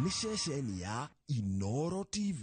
Nĩ ceceni ya Inoro TV.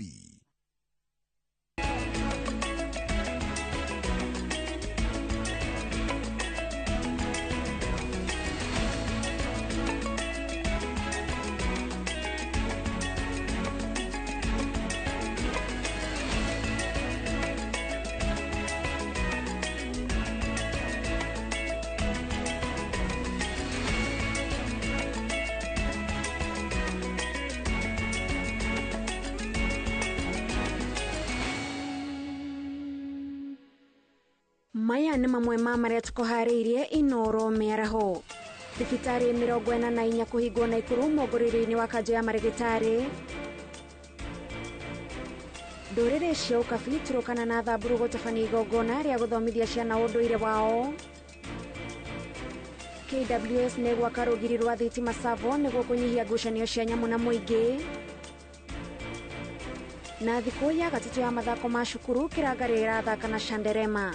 Maya nĩ mamwe ma marĩa tũkũharĩirie Inoro mĩaraho. Thibitarĩ 44 kũhingwo Naikuru mũngũrĩrio-inĩ wa kanjũ ya marĩgĩtarĩ. Ndũrĩrĩ cia Ũkabi, Turukana na Thamburu gũtabania igongona rĩa gũthomithia ciana ũndũire wao. KWS nĩ gwaka rũgiri rwa thitima Tsavo nĩguo kũnyihia ngucanio cia nyamũ na mũingĩ. Na thikũ ya gatatũ ya mathako ma cukuru Kĩrangarĩ ĩrathaka na Shanderema.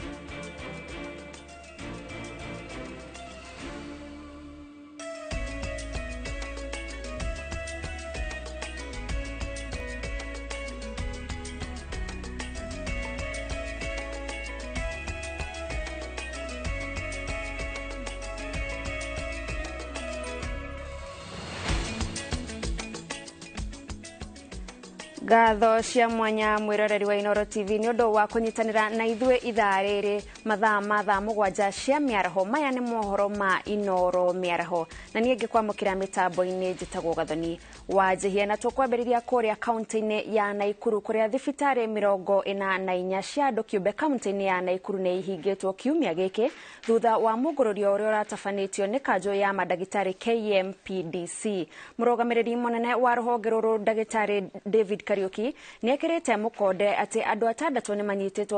Ngatho cia mwanya mwiroreri wa Inoro TV nĩ ũndũ wa kũnyitanĩra na ithuĩ ithaa rĩrĩ mathaa ma thaa 7 cia mĩaraho. Maya nĩ mohoro ma Inoro mĩaraho na niĩ ngĩkwamũkĩra mĩtambo-inĩ njĩtagwo Gathoni wa Njihia, na tũkwambĩrĩria kũrĩa kaunti-inĩ ya Naikuru kũrĩa thibitarĩ 44 cia andũ kĩũmbe kaunti-inĩ ya Naikuru nĩ ihingĩtwo kiumia gĩkĩ thutha wa mũngũrũrio ũrĩa ũratabanĩtio nĩ kanjũ ya mandagĩtarĩ KMPDC. Mũrũgamĩrĩri mũnene wa rũhonge rũrũ ndagĩtarĩ David Kariuki nĩ ekĩrĩte mũkonde atĩ andũ atandatũ nĩ manyitĩtwo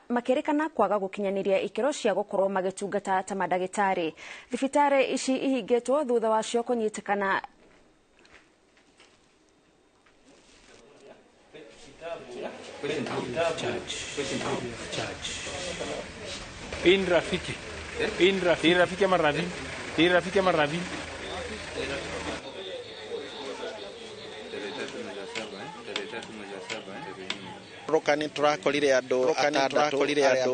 makĩrĩkana kwaga gũkinyanĩria ikĩro cia gũkorwo magĩtungata ta mandagĩtarĩ. Thibitarĩ ici ihingĩtwo thutha wacio kũnyitĩkana In rafiki. In rafiki. Rafiki ama Ravi. Rafiki ama Ravi. Rokani turakorire andu atandatũ arĩa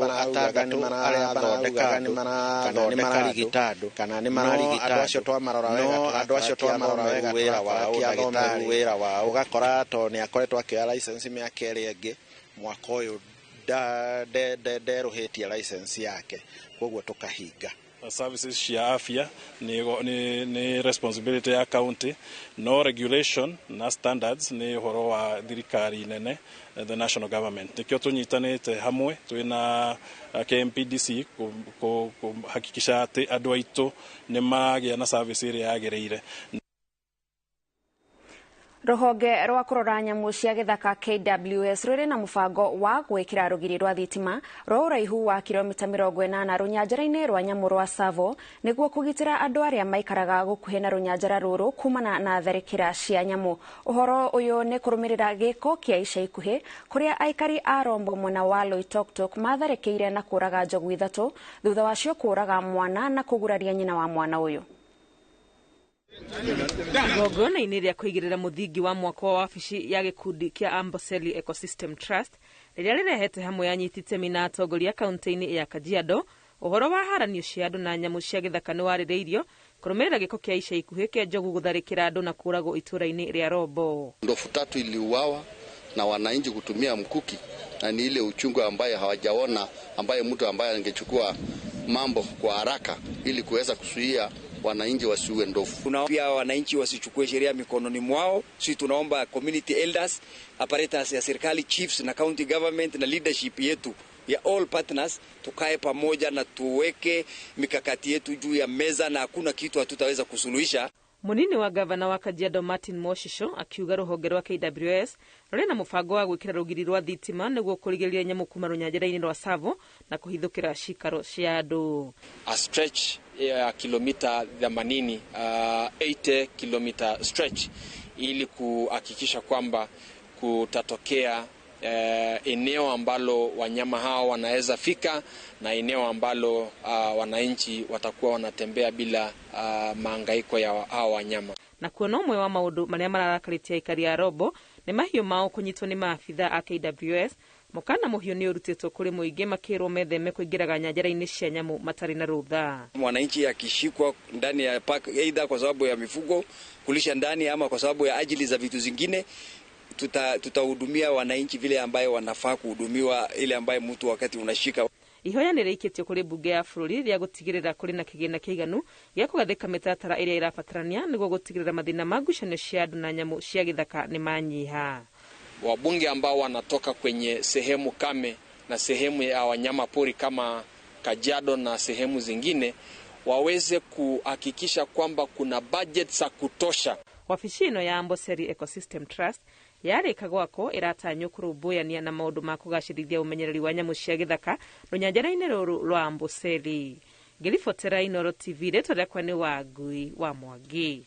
marathondeka kana nĩ mararigita andũ kana nĩ mararigita andũ acio twamarora wega andũ acio twamarora wega wĩra wao ndagĩtarĩ wĩra wao ũgakora to nĩ akoretwo akĩoya license mĩaka ĩrĩa ĩngĩ mwaka ũyũ nderũhĩtie license yake koguo tũkahinga. Services cia afya ni responsibility ya county, no regulation na standards ni uhoro wa thirikari nene, the national government. Nikio tunyitanite hamwe twina KMPDC kuhakikisha ati andu aitu ni maragia na service iria yagiriire. Rũhonge rwa kũrora nyamũ cia gĩthaka KWS rũrĩ na mũbango wa gwĩkĩra rũgiri rwa thitima rwa ũraihu wa kilomita 80 rũnyanjara-inĩ rwa nyamũ rwa Tsavo nĩguo kũgitĩra andũ arĩa maikaraga gũkuhĩ na rũnyanjara rũrũ kumana na tharĩkĩra cia nyamũ. Ũhoro ũyũ nĩ kũrũmĩrĩra gĩko kĩa ica ikuhĩ kũrĩa aikari a Rombo mwena wa Loitoktok matharĩkĩire na kũraga njogu 3 thutha wacio kũraga mwana na kũguraria nyina wa mwana ũyũ. Igongona-inĩ rĩa kũigĩrĩra mũthingi wa mwako wa wabici ya gĩkundi kĩa Amboseli Ecosystem Trust rĩrĩa rĩrehete hamwe anyiti itemi na atongoria kaunti-inĩ ya Kajiado, ũhoro wa haranio cia andũ na nyamũ cia gĩthaka nĩ warĩrĩirio kũrũmĩrĩra gĩko kĩa ica ikuhĩ kĩa njogu gũtharĩkĩra andũ na kũũragwo itũũra-inĩ rĩa Rombo. Ndovu 3 iliuawa na wananchi kutumia mkuki, na ni ile uchungu ambaye hawajaona, ambaye mtu ambaye angechukua mambo kwa haraka ili kuweza kuzuia wananchi wasiue ndovu. Pia wananchi wasichukue sheria mikononi mwao. Sisi tunaomba community elders, apparatus ya serikali, chiefs na county government na leadership yetu ya all partners tukae pamoja na tuweke mikakati yetu juu ya meza, na hakuna kitu hatutaweza kusuluhisha. Munini wa gavana wa Kajiado Martin Moshisho akiuga rũhonge rwa KWS rũrĩ na mũbango wa gwĩkĩra rũgiri rwa thitima nĩguo kũrigĩrĩria nyamũ kuma rũnyanjara-inĩ rwa Tsavo na kũhithũkĩra cikaro cia andũ. A stretch ya kilomita 80, 80 kilomita stretch ili kuhakikisha kwamba kutatokea eneo ambalo wanyama hao wanaweza fika na eneo ambalo wananchi watakuwa wanatembea bila mahangaiko ya hao wanyama. Na kuona ũmwe wa maũndũ marĩa mararakarĩtie aikari a Rombo nĩ mahiũ mao kũnyitwo nĩ maabitha a KWS. Mũkana mũhiũ nĩ ũrutĩtwo kũrĩ mũingĩ makĩrwo metheme kũingĩraga nyanjara-inĩ cia nyamũ matarĩ na rũtha. Mwananchi akishikwa ndani ya park, aidha kwa sababu ya mifugo kulisha ndani ama kwa sababu ya ajili za vitu zingine, tutahudumia wananchi vile ambayo wanafaa kuhudumiwa, ile ambaye mtu wakati unashika. Ihoya nĩ rĩikĩtio kũrĩ mbunge ya bũrũri rĩa gũtigĩrĩra kũrĩ na kĩgĩna kĩiganu gĩa kũgathĩka mĩtaratara ĩrĩa ĩrabatarania nĩguo gũtigĩrĩra mathĩna ma ngucanio cia andũ na nyamũ cia gĩthaka nĩ manyiha. Wabunge ambao wanatoka kwenye sehemu kame na sehemu ya wanyama pori kama Kajiado na sehemu zingine waweze kuhakikisha kwamba kuna budget za kutosha. Wabici ĩno ya Amboseli Ecosystem Trust yarĩka gwakwo ĩratanywo kũrũmbũyania na maũndũ ma kũgacĩrithia ũmenyereri wa nyamũ cia gĩthaka rũnyanjara-inĩ rũrũ rwa Amboseli. Ngĩribotera Inooro TV, rĩtwa rĩakwa nĩ Wangui wa Mwangi.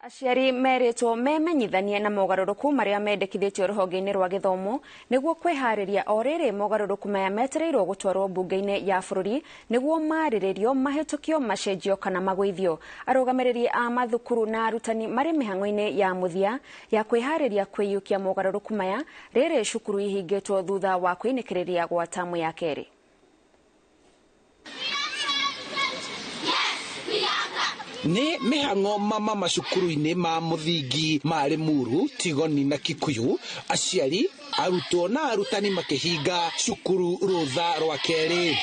Aciari merĩtwo memenyithanie na mogarũrũku marĩa mendekithĩtio rũhonge-inĩ rwa gĩthomo nĩguo kwĩharĩria o rĩrĩ mogarũrũku maya metereirwo gũtwarwo mbunge-inĩ ya bũrũri nĩguo marĩrĩrio, mahĩtũkio, macenjio kana magũithio. Arũgamĩrĩri a mathukuru na arutani marĩ mĩhang'o-inĩ ya mũthia ya kwĩharĩria kwĩyũkia mogarũrũku maya rĩrĩ cukuru ihingĩtwo thutha wa kwĩnĩkĩrĩria gwa tamu ya kerĩ. Nĩ mĩhang'o mama macukuru-inĩ ma mũthingi ma Limuru, Tigoni na Kikuyu, aciari, arutwo na arutani makĩhinga cukuru rũtha rwa kerĩ.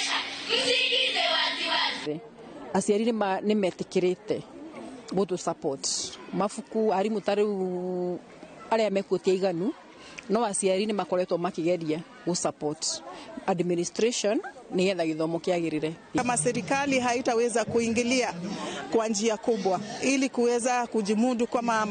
Aciari nĩ metĩkĩrĩte gũtũ support mabuku, arimũ ta rĩu arĩa mekuo ti aiganu, no aciari nĩ makoretwo makĩgeria gũ support administration nĩgetha gĩthomo kĩagĩrĩre. Kama serikali haitaweza kuingilia kwa njia kubwa ili kuweza kujimudu kama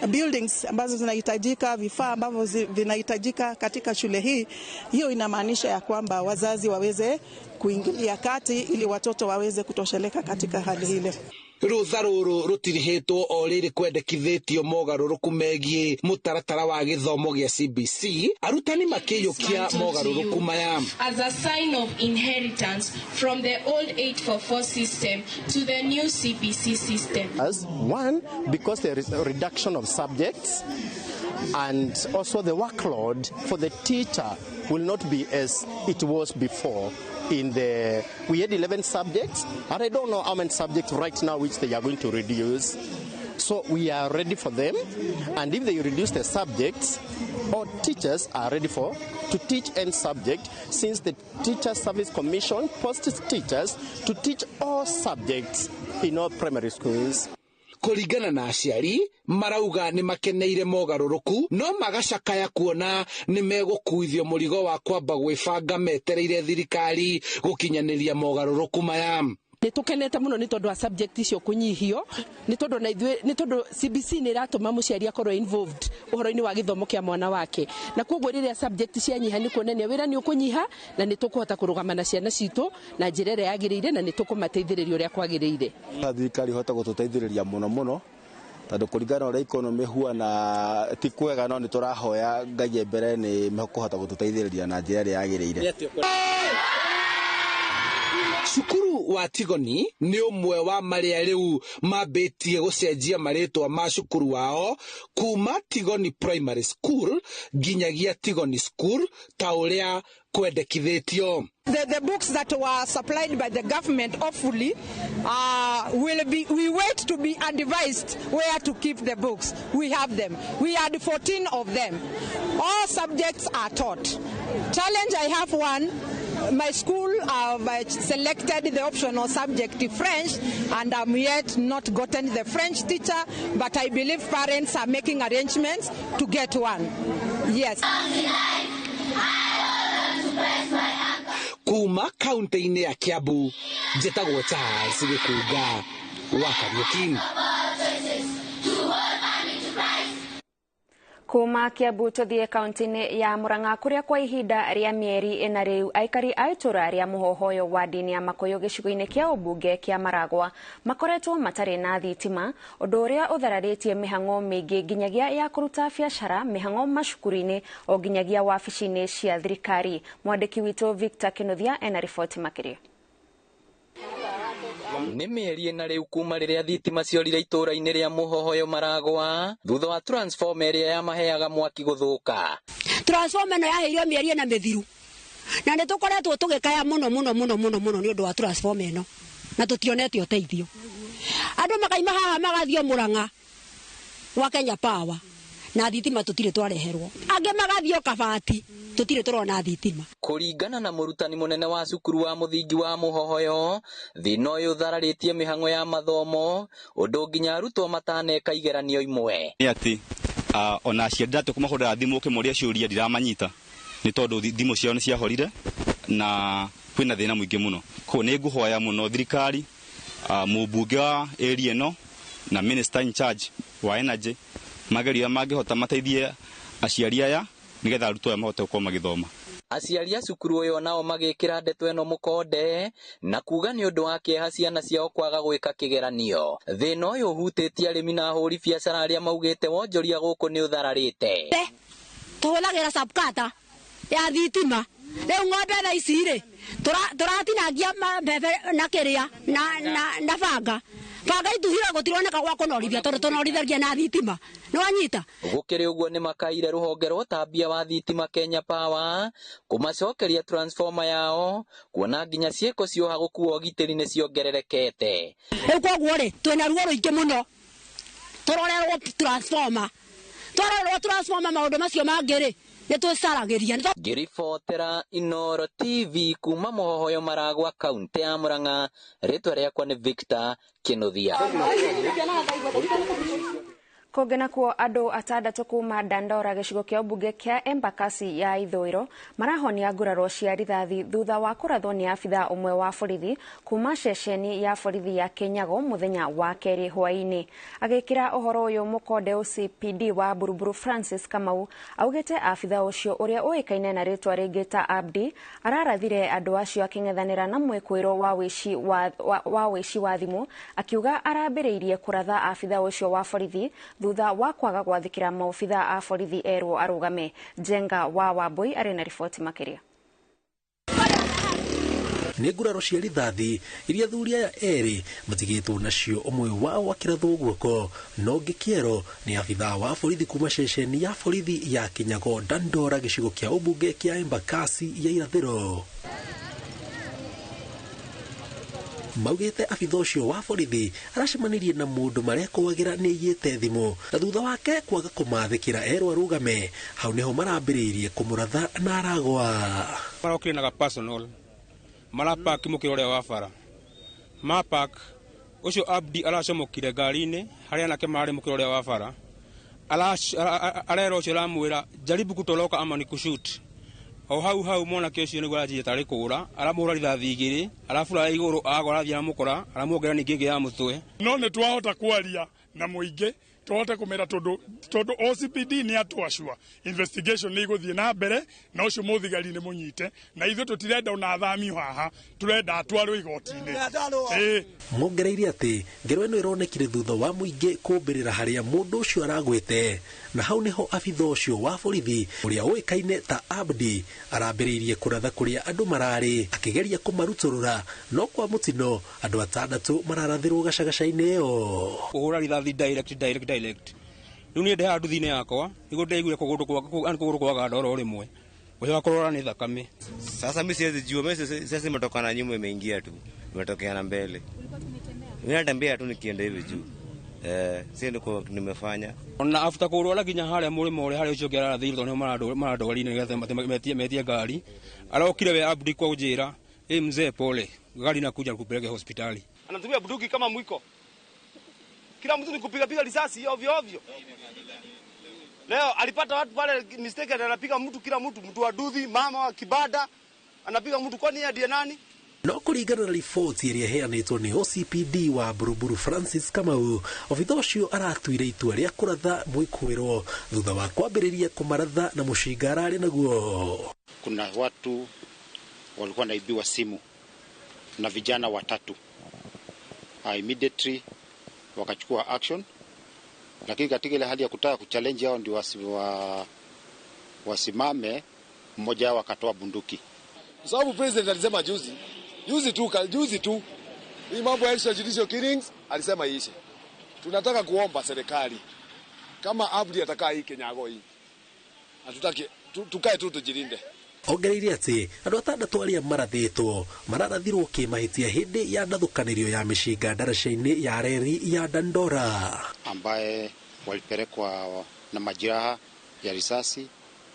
buildings ambazo zinahitajika, vifaa ambavyo vinahitajika katika shule hii, hiyo inamaanisha ya kwamba wazazi waweze kuingilia kati ili watoto waweze kutosheleka katika hali ile. Rũtha rũrũ rũtirihĩtwo o rĩrĩ kwendekithĩtio mogarũrũku megiĩ mũtaratara wa gĩthomo gĩa CBC, arutani makĩiyũkia mogarũrũku maya. As a sign of inheritance from the old 844 system to the new CBC system. As one, because there is a reduction of subjects and also the workload for the teacher will not be as it was before. We had 11 subjects, and I don't know how many subjects right now which they are going to reduce. So we are ready for them, and if they reduce the subjects, all teachers are ready for to teach any subject, since the Teacher Service Commission posts teachers to teach all subjects in all primary schools. Kũringana na aciari marauga nĩ makeneire mogarũrũku no magacakaya kuona nĩ megũkuithio mũrigo wa kwamba gwĩbanga metereire thirikari gũkinyanĩria mogarũrũku maya. Nĩ tũkenete mũno nĩ tondũ wa subject icio kũnyihio, nĩ tondũ na ithuĩ, nĩ tondũ CBC nĩ ĩratũma mũciari akorwo involved ũhoro-inĩ wa gĩthomo kĩa mwana wake, na koguo rĩrĩa subject cianyiha nĩ kuonania wĩra nĩ ũkũnyiha na nĩ tũkũhota kũrũgama na ciana citũ na njĩra ĩrĩa yagĩrĩire na nĩ tũkũmateithĩrĩria ũrĩa kwagĩrĩire. Thirikari ĩhote gũtũteithĩrĩria mũno mũno tondũ kũringana na ũrĩa economy huana ti kwega, no nĩ tũrahoya Ngai mbere nĩ mekũhota gũtũteithĩrĩria na njĩra ĩrĩa yagĩrĩire. Cukuru wa Tigoni nĩ ũmwe wa marĩa rĩu mambĩtie gũcenjia marĩtwa ma cukuru wao kuma Tigoni Primary School nginyagia Tigoni School ta ũrĩa kwendekithĩtio. The books that were supplied by the government hopefully will be, we wait to be advised where to keep the books. We have them. We had 14 of them. All subjects are taught. Challenge, I have one. My school selected the optional subject French, and I'm yet not gotten the French teacher, but I believe parents are making arrangements to get one. Yes. Kuma kaunti-inĩ ya Kiambu, njĩtagwo Charles Gĩkunga wa Kariuki. Kuma Kiambu tuthie kaunti-inĩ ya Murang'a kuria kwa ihinda rĩa mĩeri ĩna rĩu aikari a itũra rĩa Mũhohoyo wadi-inĩ ya Makuyu gĩcigo-inĩ kĩa ũmbunge kĩa Maragwa makoretwo matarĩ na thitima, ũndũ ũrĩa ũthararĩtie mĩhang'o mĩingĩ nginyagia ya kũruta biacara, mĩhang'o macukuru-inĩ o nginyagia wabici-inĩ cia thirikari. Mwandĩki witũ Victor Kinuthia ena riboti makĩria. Nĩ mĩeri ĩna rĩu kuma rĩrĩa thitima ciorire itũũra-inĩ rĩa Mũhohoyo Maragwa thutha wa transformer ĩrĩa yamaheaga mwaki gũthũka. Transformer ĩno yaheirwo mĩeri ĩna mĩthiru na nĩ tũkoretwo tũgĩkaya mũno mũno mũno mũno mũno nĩ ũndũ wa transformer ĩno na tũtionete ũteithio. Andũ makaima haha magathiĩ Mũrang'a gwa Kenya Power na thitima tũtirĩ twareherwo, angĩ magathiĩ Kabati tũtirĩ tũrona thitima. Kũringana na mũrutani mũnene wa cukuru wa mũthingi wa Mũhohoyo, thĩna ũyũ ũthararĩtie mĩhang'o ya mathomo ũndũ nginya arutwo mataneka igeranio imwe. Nĩ atĩ ona aciari ndatũ kũmahũrĩra thimũ ũkĩmoria ciũria ndiramanyita nĩ tondũ thimũ ciao nĩ ciahorire na kwĩna thĩna mũingĩ mũno. Koguo nĩ ngũhoya mũno thirikari, mũmbunge wa area ĩno na minister in charge wa energy mageria mangĩhota mateithie aciari aya nĩgetha arutwo aya mahote gũkorwo magĩthoma. Aciari a cukuru ũyũ nao magĩkĩra ndeto ĩno mũkonde na kuga nĩ ũndũ wa kĩeha ciana ciao kwaga gwĩka kĩgeranio. Thĩna ũyũ ũhutĩtie arĩmi na ahũri biacara arĩa maugĩte wonjoria gũkũ nĩ ũthararĩte. Tũhũthagĩra subkata ya thitima rĩu ng'ombe thaa ici rĩ tũratinangia mbembe na kĩrĩa na banga banga ituhire gũtironeka gwa kũnorithia tondũ tũnorithagia na thitima nĩ wanyita. Gũkĩrĩ ũguo nĩ makaire rũhonge rwa ũtambia wa thitima Kenya Power kũmacokeria transformer yao kuona nginya ciĩko cioha gũkua ũgitĩri nĩ ciongererekete. Rĩu koguo rĩ twĩna ruo rũingĩ mũno tũrorerwo transformer, twarorerwo transformer maũndũ macio mangĩ rĩ nĩ twĩcaragĩria. Ngĩribotera Inooro TV kuma Mũhohoyo Maragwa kaunti ya Murang'a, rĩtwa rĩakwa nĩ Victor Kinuthia. Kũngĩ nakuo andũ atandatũ kuma Dandora gĩcigo kĩa ũmbunge kĩa Embakasi ya Ithũĩro marahonia nguraro cia rithathi thutha wa kũrathwo nĩ abithaa ũmwe wa borithi kuma ceceni ya borithi ya Kinyago mũthenya wa kerĩ hwaĩ-inĩ. Agĩkĩra ũhoro ũyũ mũkonde OCPD wa Buruburu Francis Kamau augĩte abithaa ũcio ũrĩa ũĩkaine na rĩtwa rĩngĩ ta Abdi ararathire andũ acio akĩng'ethanĩra na mwĩkũĩro wa wĩici wa thimũ akiuga arambĩrĩirie kũratha abithaa ũcio wa borithi thutha wa kwaga gwathĩkĩra maobithaa a borithi erwo arũgame. Njenga wa Wambui arĩ na riboti makĩria. Nĩ nguraro cia rithathi iria athuri aya erĩ matigĩtwo nacio, ũmwe wao akĩrathwo guoko na ũngĩ kĩero nĩ abithaa wa borithi kuma ceceni ya borithi ya Kinyago Dandora gĩcigo kĩa ũmbunge kĩa Embakasi ya Irathĩro. Maugĩte abithaa ũcio wa borithi aracemanirie na mũndũ marekũagĩra nĩ aiyĩte thimũ na thutha wake kwaga kũmathĩkĩra erwo arũgame, hau nĩho marambĩrĩirie kũmũratha na aragwa. Marokire na personal marapark mũkĩra ũrĩa wa bara mapark ũcio Abdi aracomokire ngari-inĩ harĩa anake mararĩ mũkĩra ũrĩa wa bara arera ũcio aramwĩra jaribu kutoroka ama ni kushoot. O hau hau mwanake ũcio nĩguo aranjia tarĩ kũra aramũhũra rithathi igĩrĩ arabura igũrũ agwa arathiĩ aramũkora aramwongerera ningĩ ĩngĩ ya mũtwe. No nĩ twahota kwaria na mũingĩ tũhote kũmera tondũ OCPD nĩ atwacua investigation nĩ igũthiĩ na mbere na ũcio mũthigari nĩ mũnyite na ithuĩ tũtirenda ona athamio haha tũrenda atwarwo igoti-inĩ. Mongereire atĩ ngero ĩno ĩronekire thutha wa mũingĩ kũmbĩrĩra harĩa mũndũ ũcio aragwĩte na hau nĩho abithaa ũcio wa borithi ũrĩa ũĩkaine ta Abdi arambĩrĩirie kũratha kũrĩa andũ mararĩ akĩgeria kũmarutũrũra no kwa mũtino andũ atandatũ mararathĩrwo gacagaca-inĩ ĩyo. Kũhũra rithathi direct direct direct rĩu niĩ ndĩ haha nduthi-inĩ yakwa nĩguo ndaiguire kũgũrũ kwaga ndoro rĩmwe ũcio wakũrora nĩ thakame. Sasa mimi siwezi jua, mimi sasa nimetoka na nyuma imeingia tu imetokea na mbele. Mimi natembea tu nikienda hivi juu. Si niko nimefanya. Ona after kũrwara nginya harĩa mũrĩmo ũrĩa harĩa ũcio ũngĩ ararathĩirwo tondũ nĩo marandwarire nĩgetha metie ngari arokire we Abdi kwa njĩra ĩ mzee pole gari nakuja kupeleke hospitali. Anatumia bunduki kama mwiko. Kila mtu ni kupiga piga risasi ovyo ovyo. Leo alipata watu pale mistake anapiga mtu kila mtu, mtu wa duthi, mama wa kibada anapiga mtu kwani yeye ndiye nani? No kũringana na riboti ĩrĩa ĩheanĩtwo nĩ OCPD wa Buruburu Francis Kamau, obithaa ũcio aratuire itua rĩa kũratha mwĩkũĩrwo thutha wa kwambĩrĩria kũmaratha na mũcinga ararĩ naguo. Kuna watu walikuwa naibiwa simu na vijana watatu. Immediately wakachukua action, lakini katika ile hali ya kutaka kuchallenge hao ndio wasimame, mmoja wao akatoa bunduki. Sababu president alisema juzi tu Hii mambo ya extrajudicial killings alisema iishe. Tunataka kuomba serikali kama Abdi atakaa hii Kenyago hii, hatutaki tukae tu tujilinde. Ongereire atĩ andũ atandatũ arĩa marathĩtwo mararathirwo kĩmahĩtia hĩndĩ ya ndathũkanĩrio ya mĩcinga ndaraca-inĩ ya reri ya Dandora, ambaye walipelekwa na majeraha ya risasi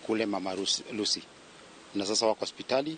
kule Mama Lucy na sasa wako hospitali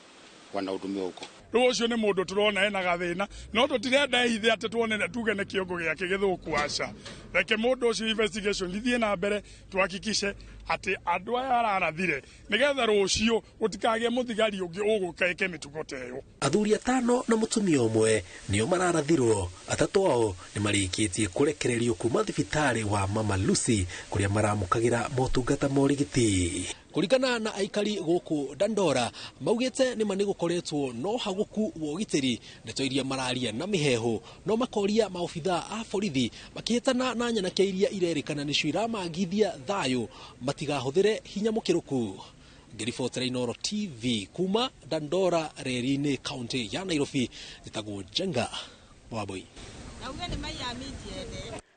wanahudumiwa huko. Rĩu ũcio nĩ mũndũ tũrona ena gathĩna, no tũtirenda ehithe atĩ tuone tuge nĩ kĩongo gĩake gĩthũku, aca. Reke mũndũ ũcio investigation ithiĩ na mbere, tuhakikishe atĩ andũ aya ararathire, nĩgetha rũciũ gũtikagĩe mũthigari ũngĩ ũgũka ĩke mĩtugo ta ĩyo. Athuri atano na mũtumia ũmwe nĩo mararathirwo, atatũ ao nĩ marĩkĩtie kũrekererio kuma thibitarĩ wa Mama Lucy kũrĩa maramũkagĩra motungata ma ũrigiti. Kũringana na aikari gũkũ Dandora maugĩte nĩma nĩ gũkoretwo no haguku wa ũgitĩri, ndeto iria mararia na mĩhehu no makoria maobithaa a borithi makĩhĩtana na nyanake iria irerĩkana nĩcio iramagithia thayũ matigahũthĩre hinya mũkĩrũku. Ngĩribotera Inooro TV kuma Dandora reri-inĩ kaunti ya Nairobi, njĩtagwo Njenga Wambui.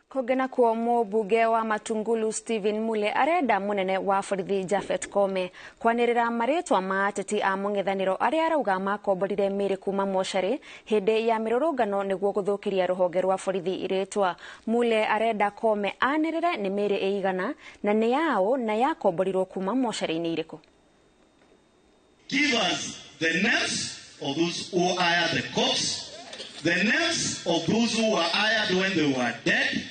Kũngĩ nakuo mũmbunge wa Matungulu Stephen Mule arenda mũnene wa borithi Japhet Koome kwanĩrĩra marĩtwa ma ateti a mũng'ethanĩro arĩa arauga makomborire mĩĩrĩ kuma mocarĩ hĩndĩ ya mĩrũrũngano nĩguo gũthũkĩria rũhonge rwa borithi rĩtwa. Mule arenda Koome anĩrĩre nĩ mĩĩrĩ ĩigana na nĩ yaũ na yakomborirwo kuma mocarĩ-inĩ irĩkũ. Give us the names of those who hired the cops, the names of those who were hired when they were dead,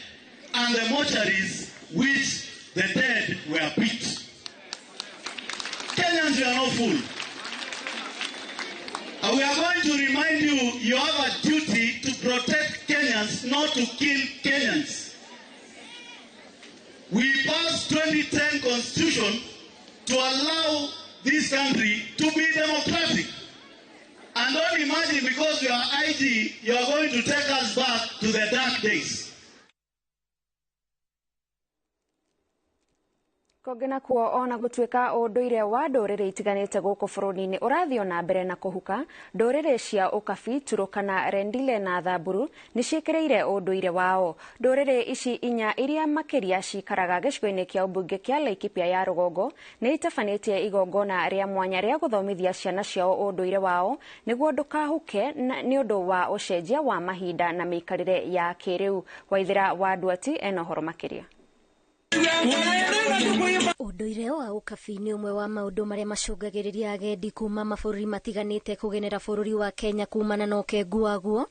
and the mortuaries which the dead were put. Kenyans, you are not fool. And we are going to remind you, you have a duty to protect Kenyans, not to kill Kenyans. We passed 2010 Constitution to allow this country to be democratic. And don't imagine because you are IG, you are going to take us back to the dark days. Kũngĩ nakuo ona gũtuĩka ũndũire wa ndũrĩrĩ itiganĩte gũkũ bũrũri-inĩ ũrathiĩ na mbere na kũhuka, ndũrĩrĩ cia Ũkabi, Turukana, Rendile na Thamburu nĩ ciĩkĩrĩire ũndũire wao. Ndũrĩrĩ ici inya iria makĩria cikaraga gĩcigo-inĩ kĩa ũmbunge kĩa Laikipia ya rũgongo nĩ itabanĩtie igongona rĩa mwanya rĩa gũthomithia ciana ciao ũndũire wao nĩguo ndũkahuke nĩ ũndũ wa ũcenjia wa mahinda na mĩikarĩre ya kĩrĩu. Waithĩra wa Nduati ena ũhoro makĩria. Ũndũire wa Ũkabi nĩ ũmwe wa maũndũ marĩa macũngagĩrĩria agendi kuma mabũrũri matiganĩte kũgenera bũrũri wa Kenya kumana na ũkengu waguo,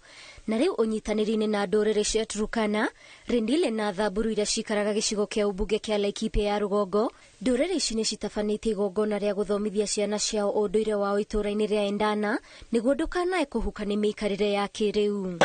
na rĩu ũnyitanĩri-inĩ na ndũrĩrĩ cia Turukana, Rendile na Thamburu iria cikaraga gĩcigo kĩa ũmbunge kĩa Laikipia ya rũgongo. Ndũrĩrĩ ici nĩ citabanĩtie igongona rĩa gũthomithia ciana ciao ũndũire wao itũũra-inĩ rĩa Endana nĩguo ndũkanae kũhuka nĩ mĩikarĩre ya kĩrĩu.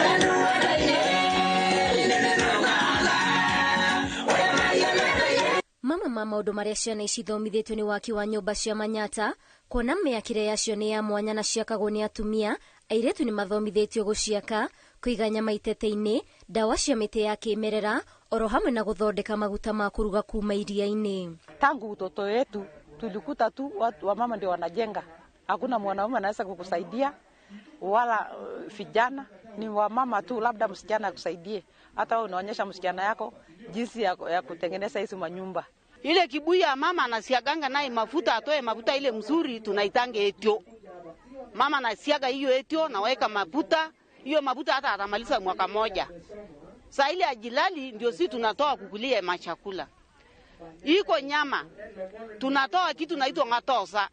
Mamwe ma maũndũ marĩa ciana ici ithomithĩtio nĩ waki wa nyũmba cia manyata, kuona mĩakĩre yacio nĩ ya mwanya na ciakagwo nĩ atumia, airĩtu nĩ mathomithĩtio gũciaka, kũiga nyama itete-inĩ, ndawa cia mĩtĩ ya kĩmerera, oro hamwe na gũthondeka maguta ma kũruga kuma iria-inĩ. Tangu utoto wetu tulikuta tu watu wa mama ndio wanajenga, hakuna mwanaume anaweza kukusaidia wala vijana, ni wamama tu, labda msichana akusaidie. Hata wewe unaonyesha msichana yako jinsi ya kutengeneza hizo manyumba. Ile kibuyu ya mama anasiaganga naye mafuta, atoe mafuta ile mzuri tunaitange etio. Mama anasiaga hiyo etio naweka mafuta, hiyo mafuta hata atamaliza mwaka moja. Saa ile ajilali ndio sisi tunatoa kukulia machakula. Iko nyama tunatoa kitu naitwa ngatosa.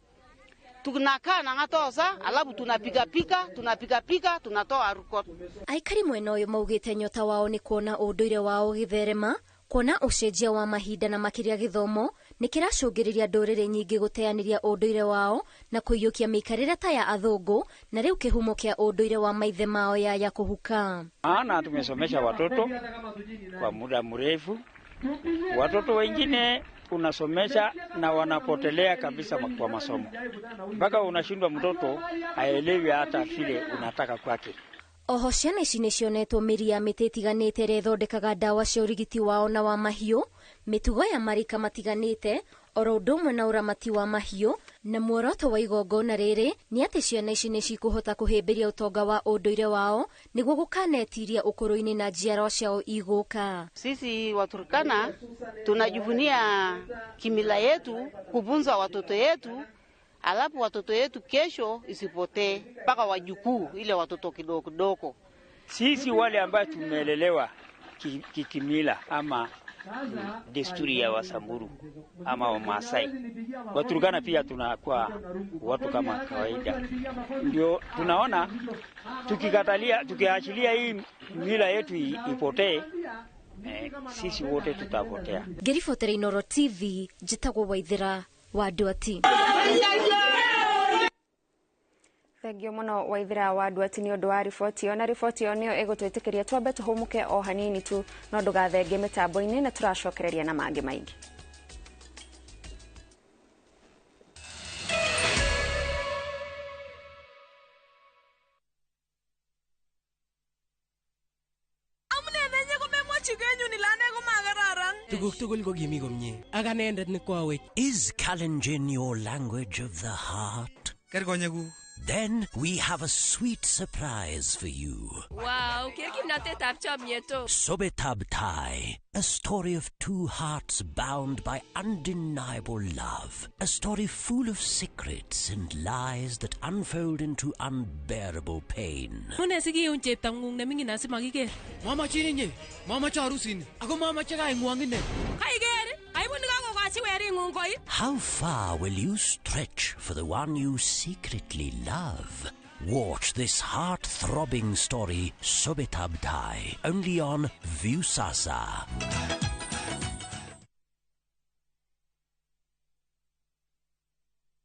Tunakaa na ngatosa alafu tunapika pika, tunapika pika, tunatoa ruko. Aikari mwena ũyũ maugĩte nyota wao nĩ kuona ũndũire wao ũgĩtherema, kuona ũcenjia wa mahinda na makĩria gĩthomo nĩ kĩracũngĩrĩria ndũrĩrĩ nyingĩ gũteanĩria ũndũire wao na kũiyũkia mĩikarĩre ta ya athũngũ, na rĩu kĩhumo kĩa ũndũire wa maithe mao yaya kũhuka. Maana tumesomesha watoto kwa muda mrefu, watoto wengine unasomesha na wanapotelea kabisa kwa masomo, mpaka unashindwa mtoto aelewe hata vile unataka kwake. Oho ciana ici nĩ cionetwo mĩri ya mĩtĩ ĩtiganĩte ĩrĩa ĩthondekaga ndawa cia ũrigiti wao na wa mahiũ, mĩtugo ya marika matiganĩte, Oro ũndũ ũmwe na ũramati wa mahiũ, na muoroto wa igongona rĩrĩ nĩ atĩ ciana ici nĩ cikũhota kũhĩmbĩria ũtonga wa ũndũire wao nĩguo gũkanetiria ũkũrũ-inĩ na njiarwa ciao igũka. Sisi Waturkana tunajivunia kimila yetu, kufunza watoto yetu, alafu watoto yetu kesho isipotee mpaka wajukuu, ile watoto kidogo kidogo. Sisi wale ambao tumelelewa kikimila ama desturi ya Wasamburu ama Wamasai, Waturkana pia tunakuwa watu kama kawaida. Ndio tunaona tukikatalia, tukiachilia hii mila yetu ipotee, sisi wote tutapotea. Ngĩribotera Inooro TV, njĩtagwo Waithera wa Ndwati. Thengio muno Waithera wa Ndwati nĩ ũndũ wa riboti ĩyo, na riboti ĩyo nĩyo ĩgũtwĩtĩkĩria twambe tũhũmũke o hanini tu, no ndũgathenge mĩtambo-inĩ na tũracokereria na mangĩ maingĩ. Tuguk tugul ko kimi komie ak anendet ne koawech. Is Kalenjin your language of the heart? Then we have a sweet surprise for you. Wow, ker kimnatetab chomyet o. Sobetab Tai, a story of two hearts bound by undeniable love. A story full of secrets and lies that unfold into unbearable pain. Mune sikiun cheptang'ung neming'in asimakiker. Mamachin inye, mamache arusini, ako mamache kaing'wong ine. Kaiker, aibun kakokochi wering'ung koit. How far will you stretch for the one you secretly love? Watch this heart-throbbing story, Sobetab Tai, only on Viusasa.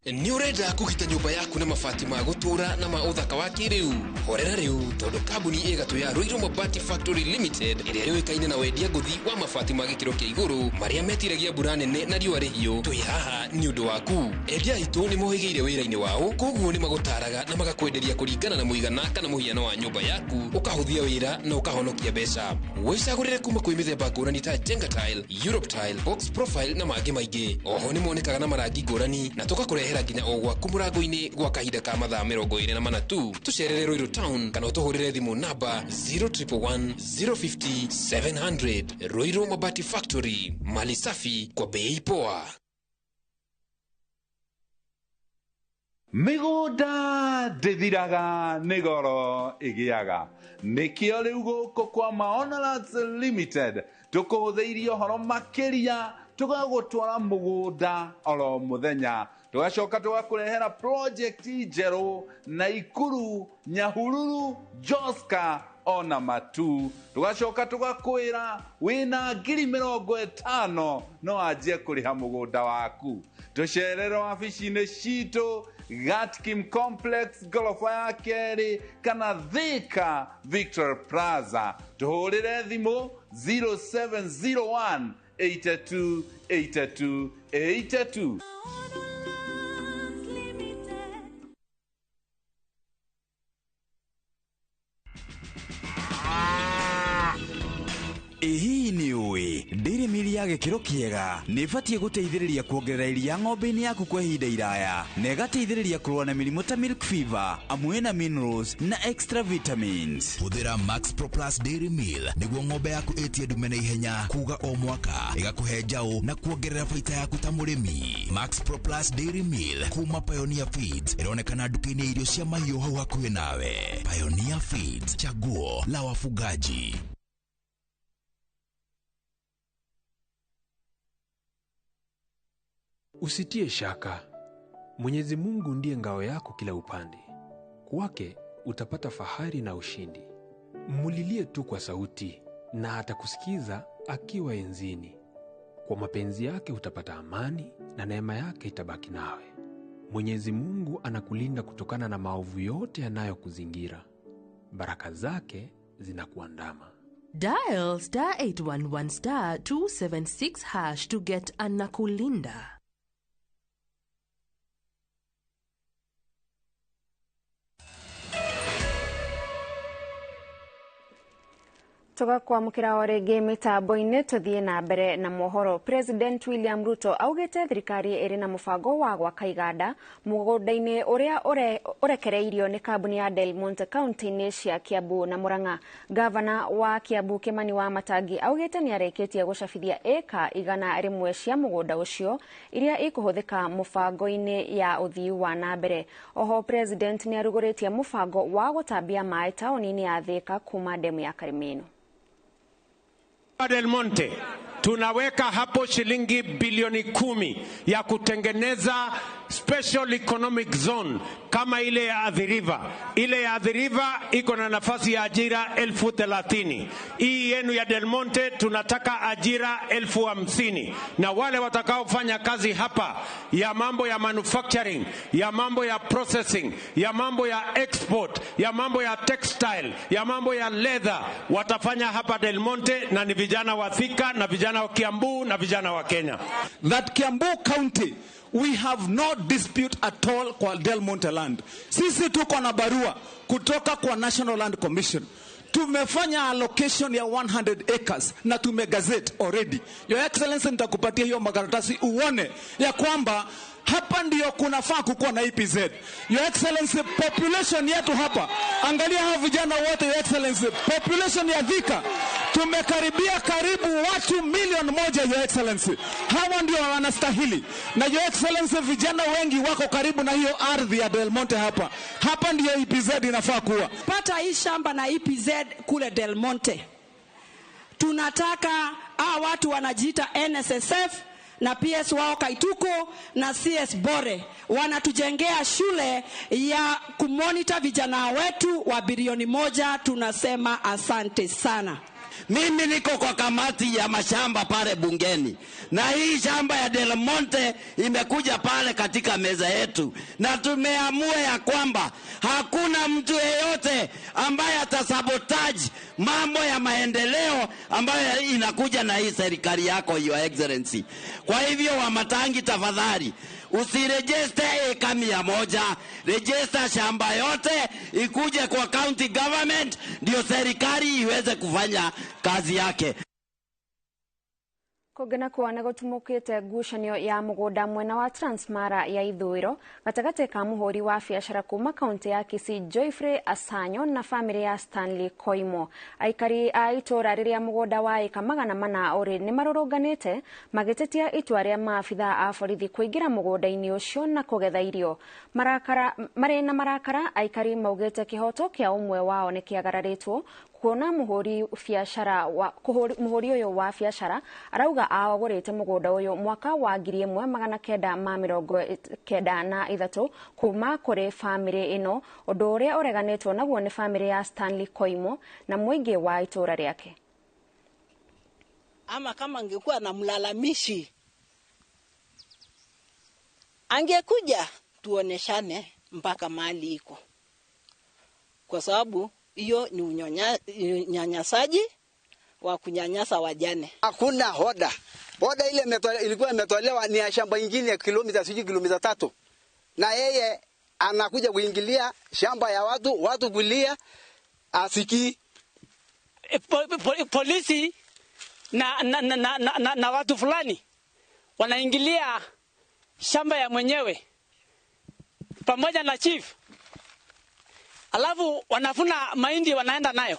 Nĩ ũrenda kũgita nyũmba yaku na mabati ma gũtũũra na ma ũthaka wa kĩrĩu? Horera rĩu tondũ kambuni ĩ gatũ ya Ruiru Mabati Factory Limited ĩrĩa yũĩkaine na wendia ngũthi wa mabati ma gĩkĩro kĩa igũrũ marĩa metiragia mbura nene na riũa rĩhiũ, twĩ haha nĩ ũndũ waku. Endia aitũ nĩ mohĩgĩire wĩra-inĩ wao, koguo nĩ magũtaraga na magakwenderia kũringana na mũigana kana mũhiano wa nyũmba yaku, ũkahũthia wĩra na ũkahonokia mbeca. Wĩcagũrĩre kuma kwĩ mĩthemba ngũrani ta Jenga Tile, Europe Tile, Box Profile na mangĩ maingĩ. Oho nĩ monekaga na marangi ngũrani na tũgakũrehera nginya o gwaku mũrango-inĩ gwa kahinda ka mathaa 24 tu. Tũcerere Ruiru Town kana ũtũhũrĩre thimũ namba 0111 050 700. Ruiru Mabati Factory, mali safi kwa bei poa. Mĩgũnda ndĩthiraga nĩ goro ĩgĩaga, nĩkĩo rĩu gũkũ kwa Maono Lands Limited tũkũhũthĩirie ũhoro makĩria, tũgagũtwara mũgũnda oro mũthenya, tũgacoka tũgakũrehera project njerũ Naikuru, Nyahururu, Joska ona Matu, tũgacoka tũgakwĩra wĩna 50,000 no anjie kũrĩha mũgũnda waku. Tũcerere wabici-inĩ citũ Gatkim Complex goroba ya kerĩ kana Thika Victor Plaza. Tũhũrĩre thimũ 0701 82 82 82. Ĩ hihi nĩ ũĩ ndĩrĩ mĩri ya gĩkĩro kĩega nĩ ĩbatiĩ gũteithĩrĩria kuongerera iria ng'ombe-inĩ yaku kwa ihinda iraya na ĩgateithĩrĩria kũrũa na mĩrimũ ta milk fever, amwe na minerals na extra vitamins. Hũthĩra Max Pro Plus Dairy Meal nĩguo ng'ombe yaku ĩtie ndume na ihenya kuga o mwaka, ĩgakũhe njaũ na kuongerera baita yaku ta mũrĩmi. Max Pro Plus Dairy Meal kuma Pioneer Feeds ĩronekana nduka-inĩ ya irio cia mahiũ hau hakuhĩ nawe. Pioneer Feeds, chaguo la wafugaji. Usitie shaka, Mwenyezi Mungu ndiye ngao yako kila upande. Kwake utapata fahari na ushindi. Mulilie tu kwa sauti na atakusikiza akiwa enzini. Kwa mapenzi yake utapata amani na neema yake itabaki nawe. Mwenyezi Mungu anakulinda kutokana na maovu yote yanayokuzingira. Baraka zake zinakuandama. Dial star 811 star 276 hash to get Anakulinda. Tugakwamukira o rĩngĩ mĩtambo-inĩ tũthiĩ na mbere na mohoro. President William Ruto augĩte thirikari ĩrĩ na mũbango wa gwaka iganda mũgũnda-inĩ ũrĩa ũrekereirio nĩ kambuni ya Del Monte kaunti-inĩ cia Kiambu na Murang'a. Gavana wa Kiambu Kimani wa Matangi augĩte nĩ arĩkĩtie gũcabithia ĩka 100 cia mũgũnda ũcio iria ikũhũthĩka mũbango-inĩ ya ũthii wa na mbere. Oho President nĩ arugũrĩtie mũbango wa gũtambia maĩ taũni-inĩ ya Thika kuma demu ya Karimino. Del Monte tunaweka hapo shilingi bilioni 10 ya kutengeneza special economic zone kama ile ya Athi River. Ile ya Athi River iko na nafasi ya ajira 30,000. Hii yenu ya Del Monte tunataka ajira 50,000, na wale watakaofanya kazi hapa ya mambo ya manufacturing, ya mambo ya processing, ya mambo ya export, ya mambo ya textile, ya mambo ya leather watafanya hapa Del Monte, na ni vijana wa Thika na vijana wa Kiambu na vijana wa Kenya. That Kiambu County we have no dispute at all kwa Del Monte land. Sisi tuko na barua kutoka kwa National Land Commission. Tumefanya allocation ya 100 acres na tumegazette already. Your Excellency, nitakupatia hiyo makaratasi uone ya kwamba hapa ndio kunafaa kukuwa na EPZ. Your Excellency, population yetu hapa, angalia hao vijana wote. Your Excellency, population ya Thika tumekaribia karibu watu 1 milioni. Your Excellency, hawa ndio wanastahili. Na Your Excellency, vijana wengi wako karibu na hiyo ardhi ya Del Monte hapa. Hapa ndio EPZ inafaa kuwa. Pata hii shamba na EPZ kule Del Monte. Tunataka hawa watu wanajiita NSSF na PS wao Kaituko na CS Bore wanatujengea shule ya kumonita vijana wetu wa 1 bilioni. Tunasema asante sana. Mimi niko kwa kamati ya mashamba pale bungeni, na hii shamba ya Del Monte imekuja pale katika meza yetu, na tumeamua ya kwamba hakuna mtu yeyote ambaye atasabotage mambo ya maendeleo ambayo inakuja na hii serikali yako, Your Excellency. Kwa hivyo Wamatangi, tafadhali usirejeste eka 100, rejesta shamba yote ikuje kwa county government ndio serikali iweze kufanya kazi yake. Kũngĩ nakuo nĩ gũtumũkĩte ngucanio ya mũgũnda mwena wa Transmara ya ithũĩro gatagatĩ ka mũhũri wa biacara kuma kaunti ya Kisii Joyfrey Asanyo na famĩlĩ ya Stanley Koimo. Aikari a itũũra rĩrĩa mũgũnda wa ĩka 400 ũrĩ nĩ marũrũnganĩte magĩtetia itua rĩa maabitha a borithi kũingĩra mũgũnda-inĩ ũcio na kũgetha irio. Marĩ na marakara, aikari maugĩte kĩhoto kĩa ũmwe wao nĩ kĩagararĩtwo kuona mũhũri ũyũ wa biacara arauga agũrĩte mũgũnda ũyũ mwaka wa 1993 kuma kũrĩ famĩlĩ ĩno, ũndũ ũrĩa ũreganĩtwo naguo nĩ famĩlĩ ya Stanley Koimo na mũingĩ wa itũũra rĩake. Ama kama angekuwa na mlalamishi angekuja tuoneshane mpaka mahali iko, kwa sababu hiyo ni unyanyasaji wa kunyanyasa wajane. Hakuna hoda. Hoda ile ilikuwa imetolewa ni ya shamba ingine kilomita sijui kilomita 3. Na yeye anakuja kuingilia shamba ya watu, watu kulia asiki. Polisi na watu fulani wanaingilia shamba ya mwenyewe pamoja na chief. Alafu wanafuna mahindi wanaenda nayo.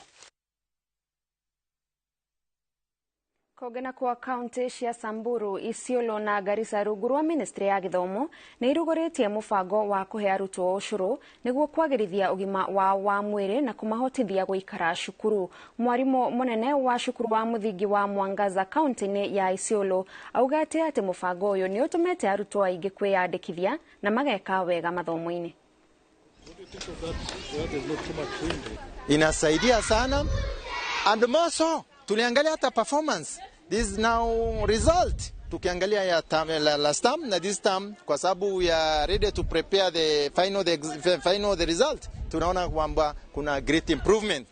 Kũngĩ kwa kaunti cia Samburu, Isiolo na Garissa rungu rwa ministry ya gĩthomo nĩ irugũrĩtie mũbango wa kũhe arutwo ũcũrũ nĩguo kwagĩrithia ũgima wao wa mwĩrĩ na kũmahotithia gũikara cukuru. Mwarimũ mũnene wa cukuru wa mũthingi wa Mwangaza kaunti-inĩ ya Isiolo augĩte atĩ mũbango ũyũ nĩ ũtũmĩte arutwo aingĩ kwĩyandĩkithia na mageka wega mathomo-inĩ. Inasaidia sana, and more so tuliangalia hata performance this now result tukiangalia ya term, last term na this term, kwa sababu ya ready to prepare the final the result, tunaona kwamba kuna great improvement.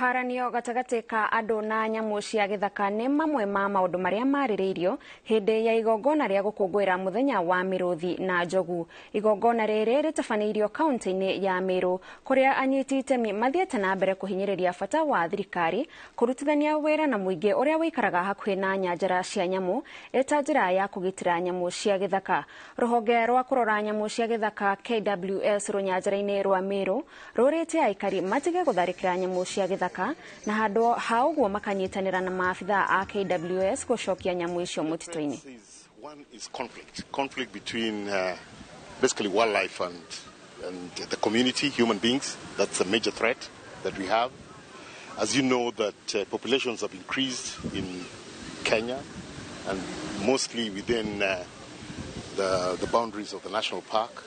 Haranio gatagatĩ ka andũ na nyamũ cia gĩthaka nĩ mamwe ma maũndũ marĩa marĩrĩirio hĩndĩ ya igongona rĩa gũkũngũĩra mũthenya wa mĩrũthi na njogu. Igongona rĩrĩ rĩtabanĩirio kaunti-inĩ ya Meru kũrĩa anyiti itemi mathiĩte na mbere kũhinyĩrĩria bata wa thirikari kũrutithania wĩra na mũingĩ ũrĩa wĩikaraga hakuhĩ na nyanjara cia nyamũ ĩta njĩra ya kũgitĩra nyamũ cia gĩthaka. Rũhonge rwa kũrora nyamũ cia gĩthaka KWS rũnyanjara-inĩ rwa Meru rũrĩtie aikari matige gũtharĩkĩra nyamũ cia gĩthaka na handũ ha ũguo makanyitanĩra na maabithaa a KWS gũcokia nyamũ icio mũtitũ-inĩ. One is conflict between basically wildlife and the community, human beings. That's a major threat that we have. As you know, that populations have increased in Kenya and mostly within the boundaries of the national park.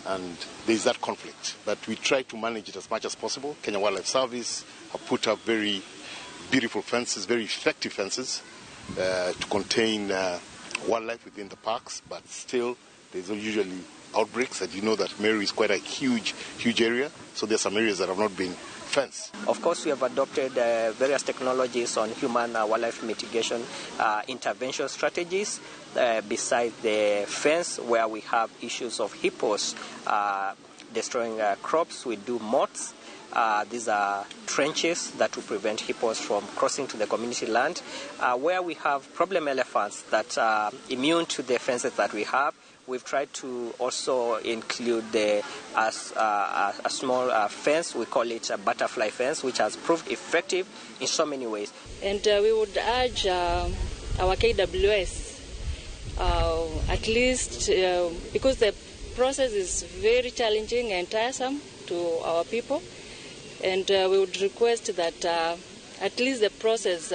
And there's that conflict, but we try to manage it as much as possible. Kenya Wildlife Service have put up very beautiful fences, very effective fences to contain wildlife within the parks, but still there's usually outbreaks. And you know that Meru is quite a huge, huge area, so there's some areas that have not been fenced. Of course, we have adopted various technologies on human wildlife mitigation intervention strategies. Besides the fence, where we have issues of hippos destroying crops, we do moats. These are trenches that will prevent hippos from crossing to the community land. Where we have problem elephants that are immune to the fences that we have, we've tried to also include a small fence. We call it a butterfly fence, which has proved effective in so many ways. And we would urge our KWS, at least because the process is very challenging and tiresome to our people, and we would request that at least the process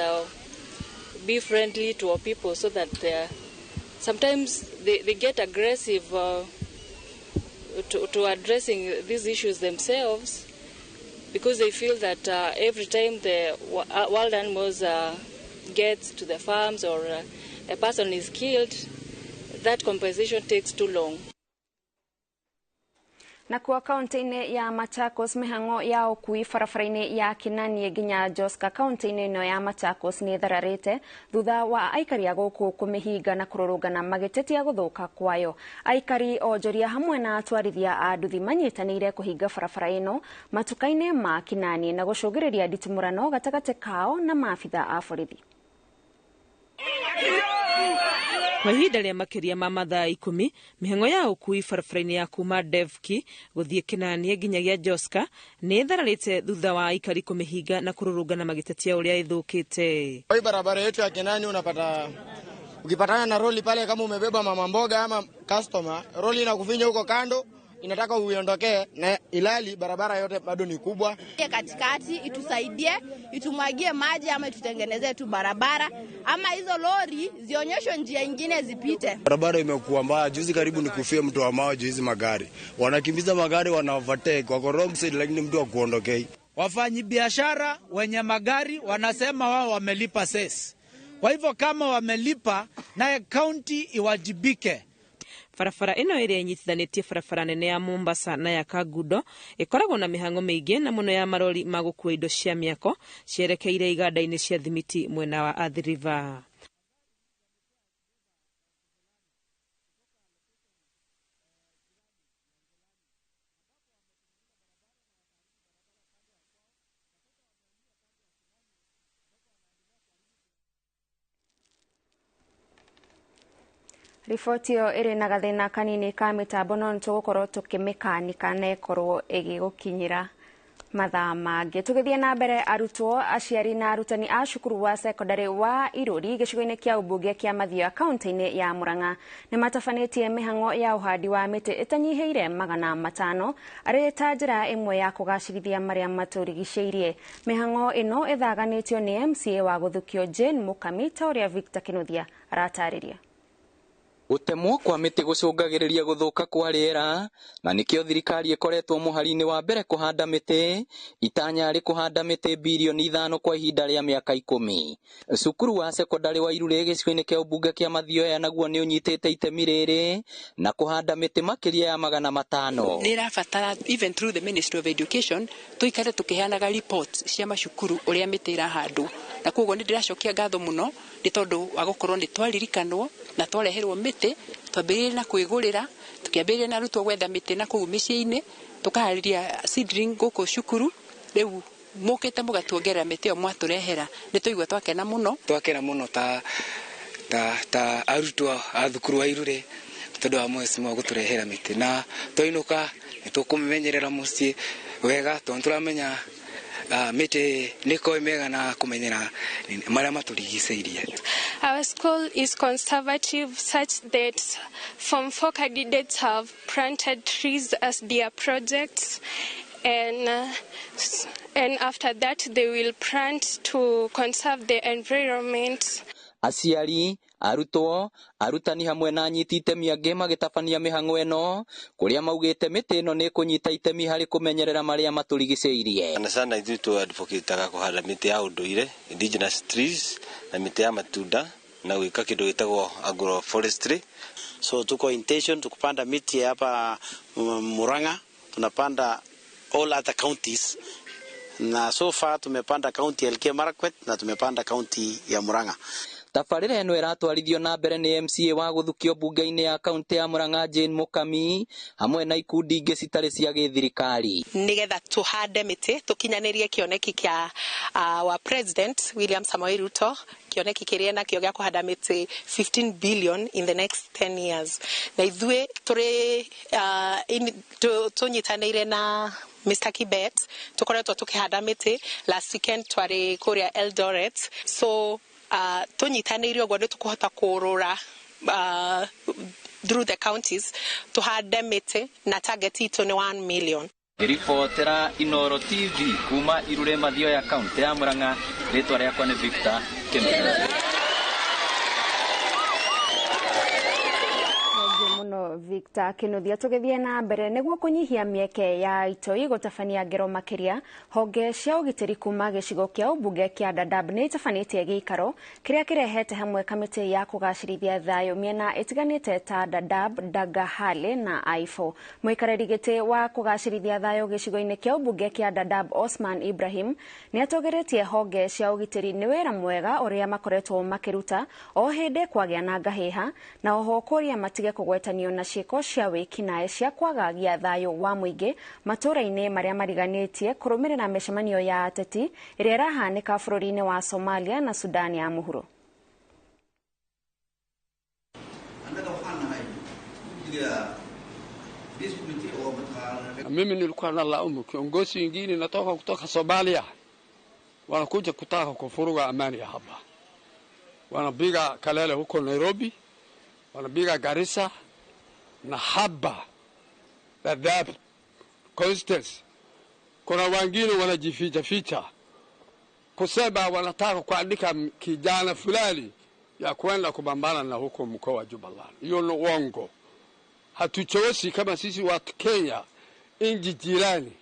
be friendly to our people, so that sometimes they get aggressive to addressing these issues themselves, because they feel that every time the wild animals get to the farms or a person is killed, that compensation takes too long. Na kuwa kaunti-inĩ ya Machakos mĩhang'o ya ũkui barabara-inĩ ya Kinanie nginya Joska kaunti-inĩ ĩno ya Machakos nĩ ĩthararĩte thutha wa aikari a gũkũ kũmĩhinga na kũrũrũngana magĩtetia gũthũka kwayo. Aikari onjoria hamwe na atwarithia a nduthi manyitanĩire kũhinga barabara ĩno matuka-inĩ ma Kinanie na gũcũngĩrĩria nditimũrano gatagatĩ kao na maabitha a borithi. Kwa ihinda rĩa makĩria ma mathaa 10 mĩhang'o ya ũkui barabara-inĩ ya kuma Devki gũthiĩ Kinanie nginyagia Joska nĩ ĩthararĩte thutha wa aikari kũmĩhinga na kũrũrũngana magĩtetia ũrĩa ĩthũkĩte. Hii barabara yetu ya Kinanie unapata ukipatana na roli pale, kama umebeba mama mboga ama customer, roli inakufinya huko kando, inataka uiondokee, na ilali barabara yote bado ni kubwa. Katikati itusaidie, itumwagie maji ama itutengenezee tu barabara, ama hizo lori zionyeshwe njia nyingine zipite. Barabara imekuwa mbaya, juzi karibu nikufie mtu wa maji. Hizi magari wanakimbiza magari, wana overtake, wako wrong side, lakini mtu akuondokei. Wafanyi biashara wenye magari wanasema wao wamelipa cess. Kwa hivyo kama wamelipa, naye county iwajibike. Barabara ĩno ĩrĩa ĩnyitithanĩtie barabara nene ya Mombasa na ya Kangundo ĩkoragwo na mĩhang'o mĩingĩ na mũno ya marori ma gũkua indo cia mĩako cierekeire iganda-inĩ cia thimiti mwena wa Athi River. Riboti ĩyo ĩrĩ na gathĩna kanini ka mĩtambo no nĩtũgũkorwo tũkĩmĩkanika na ĩkorwo ĩgĩgũkinyĩra mathaa mangĩ. Tũgĩthiĩ na mbere, arutwo, aciari na arutani a cukuru wa sekondari wa Iruri gĩcigo-inĩ kĩa ũmbunge kĩa Mathioya kaunti-inĩ ya Murang'a nĩ matabanĩtie mĩhang'o ya ũhandi wa mĩtĩ ĩtanyihĩire 500 arĩ ta njĩra ĩmwe ya kũgacĩrithia marĩa matũrigicĩirie. Mĩhang'o ĩno ĩthaganĩtio nĩ MCA wa Gũthukio Jane Mukami ta ũrĩa Victor Kinuthia aratarĩria. Gũtemwo kwa mĩtĩ gũcũngagĩrĩria gũthũka kwa rĩera na nĩkĩo thirikari ĩkoretwo mũhari-inĩ wa mbere kũhanda mĩtĩ itanya arĩ kũhanda mĩtĩ birioni 5 kwa ihinda rĩa mĩaka 10. Cukuru wa sekondarĩ wa Irure gĩcigo-inĩ kĩa ũmbunge kĩa Mathioya naguo nĩ ũnyitĩte itemi rĩrĩ na kũhanda mĩtĩ makĩria ya 500. Nĩ ĩrabatara even through the Ministry of Education tũikare tũkĩheanaga reports cia macukuru ũrĩa mĩtĩ ĩrahandwo, na koguo nĩ ndĩracokia ngatho mũno nĩ tondũ wa gũkorwo nĩ twaririkanwo na twareherwo mĩtĩ. Twambĩrĩrie na kwĩgũrĩra, tũkĩambĩrĩria na arutwo gwetha mĩtĩ na kũu mĩciĩ-inĩ, tũkaharĩria seedling gũkũ cukuru. Rĩu mũkĩte mũgatuongerera mĩtĩ ĩyo mwatũrehera, nĩ tũigua twakena mũno. Twakena mũno ta ta ta arutwo a thukuru wa Irure tondũ wa mheshimiwa gũtũrehera mĩtĩ, na twainũka nĩ tũkũmĩmenyerera mũciĩ wega tondũ tũramenya mĩtĩ nĩ mega na kũmenyera marĩa matũrigicĩirie. Our school is conservative such that Form 4 candidates have planted trees as their projects, and after that they will plant to conserve the environment. Aciari, arutwo, arutani hamwe na anyiti itemi angĩ magĩtabania mĩhang'o ĩno kũrĩa maugĩte mĩtĩ ĩno nĩ kũnyita itemi harĩ kũmenyerera marĩa matũrigicĩirie. Sana sana ithuĩ tũ advocate-aga kũhanda mĩtĩ ya ũndũire, indigenous trees, na mĩtĩ ya matunda na gwĩka kĩndũ gĩtagwo agroforestry. So tuko intention tukupanda miti hapa Murang'a, tunapanda all other counties, na so far tumepanda county ya Elgeyo Marakwet na tumepanda county ya Murang'a. Tabarĩra ĩno ĩratwarithio na mbere nĩ MCA wa gũthukio mbunge-inĩ ya kaunti ya Murang'a Jane Mukami hamwe na ikundi ingĩ citarĩ cia gĩthirikari. Nigetha tuhande mĩtĩ tũkinyanĩrie kĩoneki kĩa wa President William Samoei Ruto, kĩoneki kĩrĩa nakĩo gĩa kũhanda mĩtĩ 15 billion in the next 10 years. Na ithuĩ tũrĩ tũnyitanĩire na Mr. Kibet tũkoretwo tũkĩhanda mĩtĩ. Last weekend twarĩ kũrĩa Eldoret, so tũnyitanĩire ũguo nĩ tũkũhota kũrũra through the counties tuhande mĩtĩ, na target itũ nĩ 1 million. Ngĩribotera Inooro TV kuma Irure Mathioya kaunti ya Murang'a, rĩtwa rĩakwa nĩ Victor Kĩmani. Victor Kinuthia. Tũgĩthiĩ na mbere nĩguo kũnyihia mĩeke ya itoi gũtabania ngero makĩria, honge cia ũgitĩri kuma gĩcigo kĩa ũmbunge kĩa Dadaab nĩ itabanĩtie gĩikaro kĩrĩa kĩrehete hamwe kamĩtĩ ya kũgacĩrithia thayũ mĩena ĩtiganĩte ta Dadaab, Dagahale na Aifo. Mũikarĩri gĩtĩ wa kũgacĩrithia thayũ gĩcigo-inĩ kĩa ũmbunge kĩa Dadaab Osman Ibrahim nĩ atũgĩrĩtie honge cia ũgitĩri nĩ wĩra mwega ũrĩa makoretwo makĩruta o hĩndĩ kwagĩa na ngahĩha, na oho kũria matige kũgwetanio na ciĩko cia wĩkinaĩ cia kwagagia thayũ wa mũingĩ matũũra-inĩ marĩa mariganĩtie kũrũmĩrĩra mĩcemanio ya ateti ĩrĩa ĩrahanĩka bũrũri-inĩ wa Somalia na Sudan ya mũhuro. Mimi nilikuwa na laumu kiongozi wengine natoka kutoka Somalia, wanakuja kutaka kufuruga amani hapa, wanapiga kelele huko Nairobi, wanapiga Garissa na haba Dadaab Constance. Kuna wengine wanajificha ficha kusema wanataka kuandika kijana fulani ya kwenda kupambana na huko mkoa wa Jubaland. Hiyo ni uongo. Hatuchosi kama sisi wa Kenya, nchi jirani,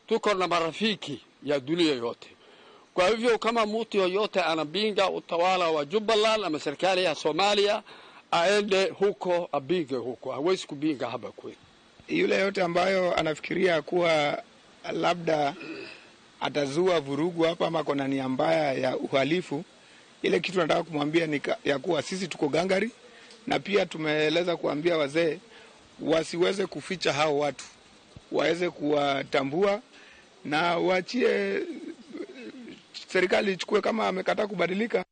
tuko na marafiki ya dunia yote. Kwa hivyo kama mtu yoyote anapinga utawala wa Jubaland ama serikali ya Somalia, aende huko apinge huko, hawezi kupinga hapa kwetu. Yule yote ambayo anafikiria kuwa labda atazua vurugu hapa ama kuna nia mbaya ya uhalifu, ile kitu nataka kumwambia ni ya kuwa sisi tuko gangari, na pia tumeeleza kuambia wazee wasiweze kuficha hao watu, waweze kuwatambua na waachie serikali ichukue kama amekataa kubadilika.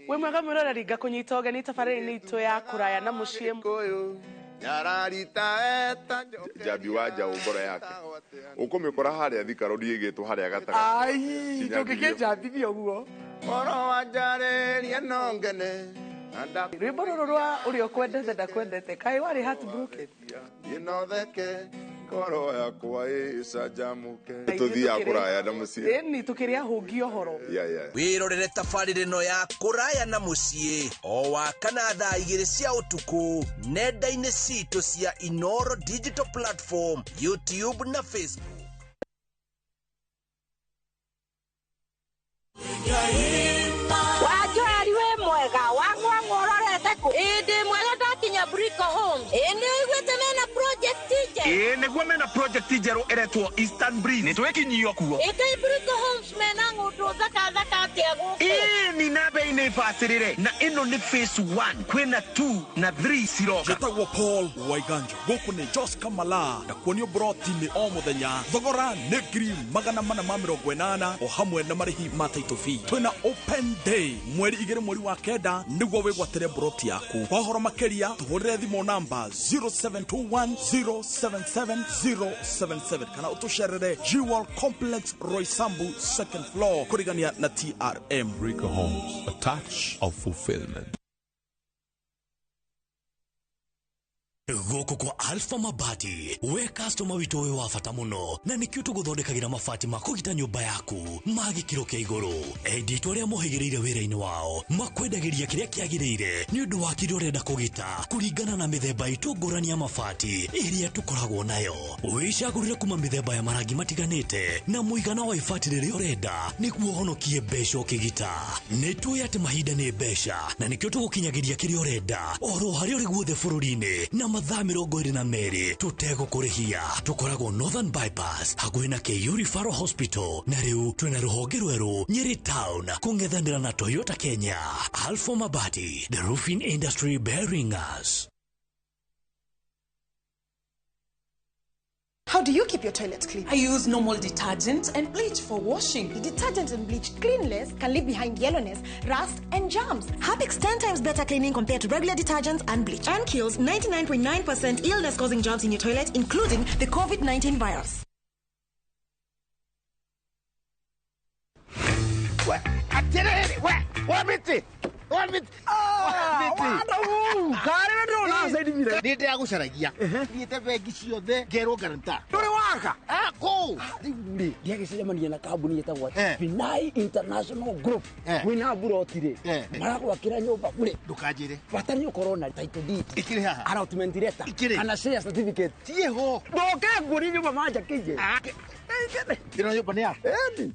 We mwega mwiroreri ngakunyita ũgeni tabarĩra-inĩ itũ ya kũraya na mũciĩ. Njambi wa njaũ ngoro yake ũkũmĩkora harĩa Thika Road ĩgĩtwo harĩa gatagatĩ. Ai, ndũngĩkĩnjambithia ũguo. Oro wa njarĩria no ngene. Rwĩmbo rũrũ rwa ũrĩa ũkwendete ndakwendete, kaĩ warĩ heartbroken? Inotheke Ngoro yakwa ĩcanjamũke. Tũthiaga kũraya na mũciĩ. Ĩni tũkĩrĩa hũngi ũhoro. Yeah. Wĩrorere tabarĩra ĩno ya kũraya na mũciĩ o wa kana thaa 2 cia ũtukũ nenda-inĩ citũ cia Inoro Digital Platform, YouTube na Facebook. Wanjoeri wĩ mwega wang'wang'wa ũrorete kũ? Ĩĩ ndĩ mwega ndakinya Brico Homes. Ĩĩ nĩ ũiguĩte mena project njerũ? Ĩĩ nĩguo mena project njerũ ĩretwo Eastern Breeze. Nĩ twĩkinyio kuo. Ĩ kaĩ Brico Homes mena ng'ũndũ thaka thaka atĩa gũkũ? Ĩĩ ni na bei nĩ bacĩrĩre na ĩno nĩ phase 1 kwĩna 2 na 3 ciroka. Njĩtagwo Paul Waiganjo gũkũ nĩ Jos Kamala na kuonio broti-inĩ o mũthenya thogora nĩ 480,000 o hamwe na marĩhi ma title fee. Twĩna open day mweri 2 mweri wa 9 nĩguo wĩgwatĩre broti yaku. Kwa ũhoro makĩria tũhũrĩre thimũ namba 0721077077 kana ũtũcerere Jewel Complex Roysambu second floor kũrigania na TRM. Brico Homes, a touch of fulfillment. Gũkũ kwa Alpha Mabati we customer witũ wĩ wa bata mũno na nĩkĩo tũgũthondekagĩra mabati ma kũgita nyũmba yaku ma gĩkĩro kĩa igũrũ. Endia itũ arĩa mohĩgĩrĩire wĩra-inĩ wao makwendagĩria kĩrĩa kĩagĩrĩire nĩ ũndũ wa kĩrĩa ũrenda kũgita kũringana na mĩthemba itũ ngũrani ya mabati ĩrĩa tũkoragwo nayo. Wĩcagũrĩre kuma mĩthemba ya marangi matiganĩte na mũigana wa ibati rĩrĩa ũrenda nĩguo ũhonokie mbeca ũkĩgita. Nĩ tũĩ atĩ mahinda nĩ mbeca na nĩkĩo tũgũkinyagĩria kĩrĩa ũrenda oro harĩa ũrĩ guothe bũrũri-inĩ na mathaa 22 tũtegũkũrĩhia. Tũkoragwo Northern Bypass hakuhĩ na KU Referral Hospital na rĩu twĩna rũhonge rwerũ Nyeri Town kũng'ethanĩra na Toyota Kenya. Alpha Mabati, the roofing industry bearing us. How do you keep your toilet clean? I use normal detergent and bleach for washing. The detergent and bleach cleanless can leave behind yellowness, rust, and germs. Harpic's 10 times better cleaning compared to regular detergents and bleach, and kills 99.9% illness-causing germs in your toilet, including the COVID-19 virus. Nĩndĩragũcaragia thiĩte bengi ciothe ngerwo guarantor. Ndũrĩ waka kũu rĩu rĩ ndiagĩcemania na kambuni ĩtagwo Binai International Group wĩna mburoti rĩ maragwakĩra nyũmba bure. Ndũkanjĩre bata nĩ ũkorwo na title deed ikĩrĩ haha, allotment letter kana share certificate ciĩho. Ndoke nguonie nyũmba manjakĩire. Ĩno nyũmba nĩ yaku?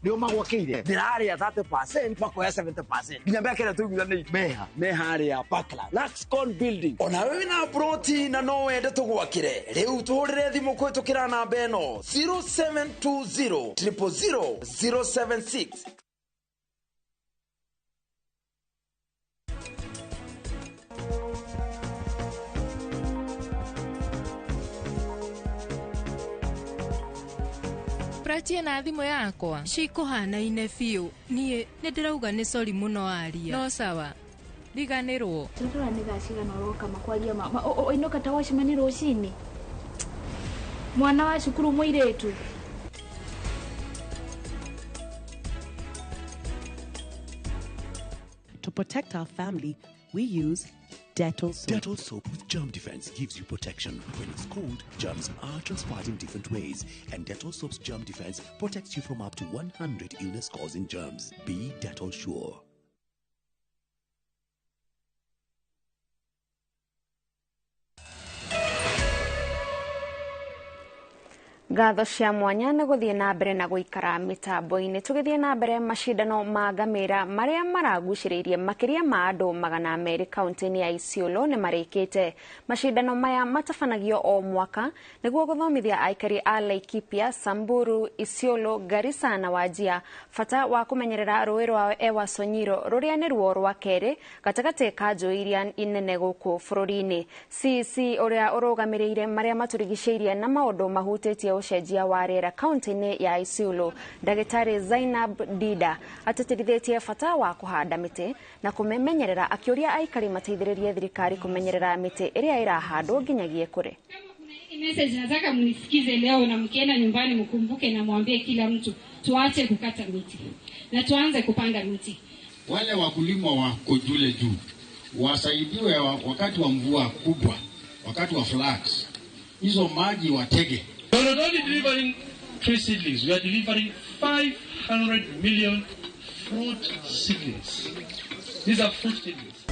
Nĩo magwakĩire? Ndĩrarĩa 30% makoya 70% nginya mĩaka ĩrĩa tũiguithanĩirie. Meha me harĩa Parkland Luxcon building. Ona wewe wĩna broti na no wende tũgwakĩre rĩu tũhũrĩre thimũ kũhĩtũkĩra namba ĩno 0720 000 076. Pratie na thimũ yakwa cikũhanaine biũ. Niĩ nĩ ndĩrauga nĩ sori mũno aria. No sawa, riganĩrwo. Tũrora nĩ thaa cigana ũroka makwaria ũinũka ta wacemani rũcinĩ. Mwana wa cukuru mũirĩtu. To protect our family, we use Dettol soap. Dettol soap with germ defense gives you protection. When it's cold, germs are transferred in different ways, and Dettol soap's germ defense protects you from up to 100 illness-causing germs. Be Dettol sure. Ngatho cia mwanya nĩ gũthiĩ na mbere na gũikara mĩtambo-inĩ. Tũgĩthiĩ na mbere macindano ma ngamĩra marĩa maragucĩrĩirie makĩria ma andũ 200 kaunti-inĩ ya Isiolo nĩ marĩkĩte. Macindano maya matabanagio o mwaka nĩguo gũthomithia aikari a Laikipia, Samburu, Isiolo, Garissa na Wajir bata wa kũmenyerera rũĩ rwa Ewaso Nyiro rũrĩa nĩruo rwa kerĩ gatagatĩ ka njũĩ iria inene gũkũ bũrũri-inĩ. CEC ũrĩa ũrũgamĩrĩire marĩa matũrigicĩirie na maũndũ mahutĩtie ũcenjia wa rĩera kaunti-inĩ ya Isiolo, Ndagĩtarĩ Zainab Dida atĩtĩrithĩtie bata wa kũhanda mĩtĩ na kũmĩmenyerera, akĩũria aikari mateithĩrĩrie thirikari kũmenyerera mĩtĩ ĩrĩa ĩrahandwo nginyagia ĩkũre. Message nataka mnisikize leo, na mkienda nyumbani mkumbuke na mwambie kila mtu tuache kukata miti na tuanze kupanda miti. Wale wakulima wa Kojule juu wasaidiwe wakati wa mvua kubwa, wakati wa floods, hizo maji watege. We are not only delivering tree seedlings, we are delivering 500 million fruit seedlings. These are fruit seedlings.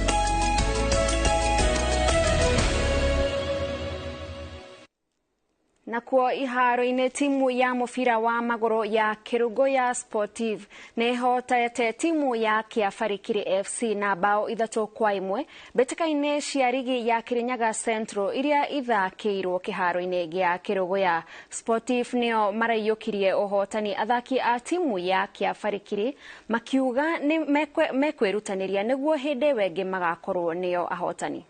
Nakuo iharo-inĩ timu ya mũbira wa magũrũ ya Kĩrũngũya Sportive nĩ ĩhotete timu ya Kĩabarikire FC na bao 3-1 mbĩtĩka-inĩ cia rigi ya Kirinyaga Central iria ithakĩirwo kĩharo-inĩ gĩa Kĩrũgũya. Sportive nĩo maraiyũkirie ũhotani athaki a timu ya Kĩabarikire makiuga nĩ mekwĩrutanĩria nĩguo hĩndĩ ĩyo ĩngĩ magakorwo nĩo ahotani.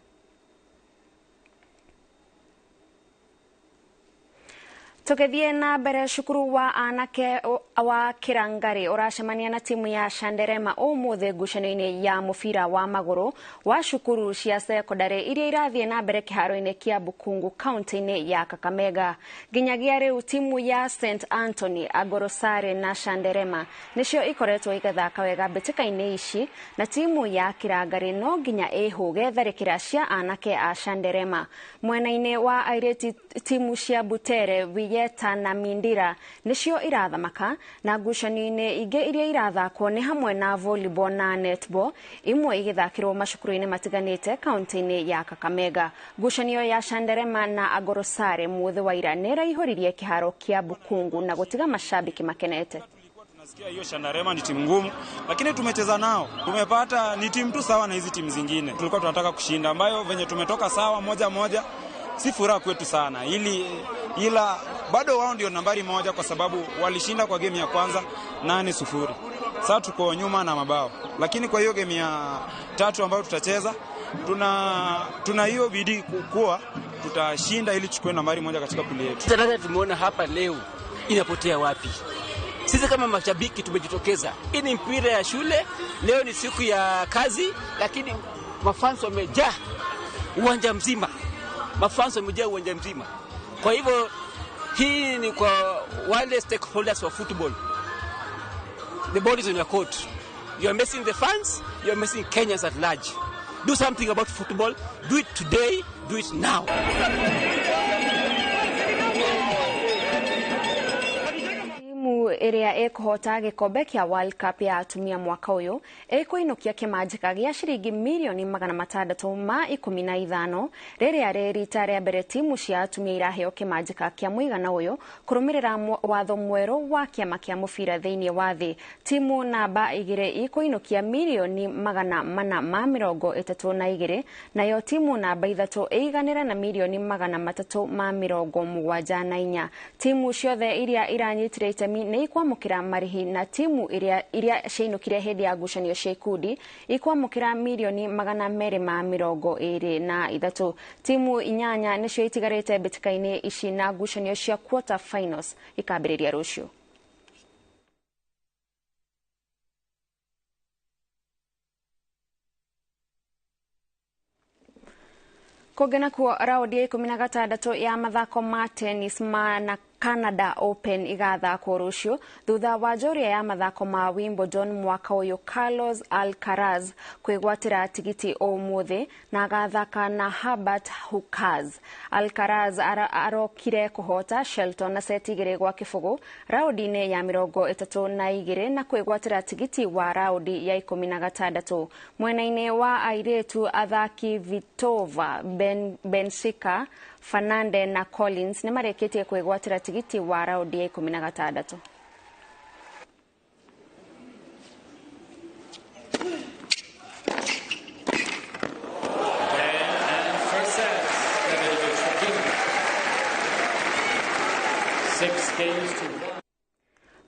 Tũgĩthiĩ na mbere, cukuru wa anake wa Kĩrangari ũracemania na timu ya Shanderema ũmũthĩ ngucanio-inĩ ya mũbira wa magũrũ wa cukuru cia cekondarĩ iria irathiĩ na mbere kĩharo-inĩ kĩa Bukungu kaunti-inĩ ya Kakamega. Nginyagia rĩu timu ya St Anthony, Agorosare na Shanderema nĩcio ikoretwo igathaka wega mbĩtĩka-inĩ ici, na timu ya Kĩrangari no nginya ĩhũge tharĩkĩra cia anake a Shanderema. Mwena-inĩ wa airĩtu timu cia Butere, Wiyeta na Mindira nĩcio irathamaka, na ngucanio-inĩ ingĩ iria irathakwo nĩ hamwe na volleyball na netball, imwe igĩthakĩrwo macukuru-inĩ matiganĩte kaunti-inĩ ya Kakamega. Ngucanio ya Shanderema na Agorosare mũthĩ wa ira nĩ ĩraihũririe kĩharo kĩa Bukungu na gũtiga mashabiki makenete. Tunasikia hiyo Shandarema ni timu ngumu, lakini tumecheza nao, tumepata ni timu tu sawa na hizi timu zingine. Tulikuwa tunataka kushinda, ambayo venye tumetoka sawa 1-1 si furaha kwetu sana, ila bado wao ndio nambari 1 kwa sababu walishinda kwa game ya kwanza 8-0. Sasa tuko nyuma na mabao, lakini kwa hiyo game ya tatu ambayo tutacheza tuna hiyo bidii kuwa tutashinda ili tuchukue nambari 1 katika puli yetu. Talanta tumeona hapa leo inapotea wapi? Sisi kama mashabiki tumejitokeza. Hii ni mpira ya shule, leo ni siku ya kazi, lakini mafans wamejaa uwanja mzima. Mafans wamejaa uwanja mzima. Kwa hivyo hii ni kwa wale stakeholders wa football. The ball is in your court. You are missing the fans, you are missing Kenyans at large. Do something about football. Do it today, do it now. Ĩrĩa ĩkũhota gĩkombe kĩa World Cup ya atumia mwaka ũyũ ĩkũinũkia kĩmanjĩka gĩa ciringi mirioni 615 rĩrĩa rĩ rita rĩa mbere timu cia atumia iraheo kĩmanjĩka kĩa mũigana ũyũ kũrũmĩrĩra watho mwerũ wa kĩama kĩa mũbira thĩinĩ wa thĩ. Timu namba 2 ĩkũinũkia mirioni 432 nayo timu namba 3 ĩiganĩre na mirioni 374. Timu ciothe iria iranyitire itemi nĩ ikwamũkĩra marĩhi, na timu iria ciainũkire hĩndĩ ya ngucanio cia ikundi ikwamũkĩra mirioni 223. Timu 8 nĩcio itigarĩte mbĩtĩka-inĩ ici na ngucanio cia quarter finals ikambĩrĩria rũciũ. Kũngĩ nakuo, raundi ya 16 ya mathako ma tennis ma na Canada Open igathakwo rũciũ thutha wa njorua ya mathako ma Wimbledon mwaka ũyũ Carlos Alcaraz kwĩgwatĩra tigiti ũmũthĩ na agathaka na Herbert Hukaz. Alcaraz arokire kũhota Shelton na seti 2-0 raundi-inĩ ya 32 na kwĩgwatĩra tigiti wa raundi ya 16. Mwena-inĩ wa airĩtu athaki Vitova, Bensika, Fernande na Collins nĩ marĩkĩtie kwĩgwatĩra tigiti wa raundi ya 16.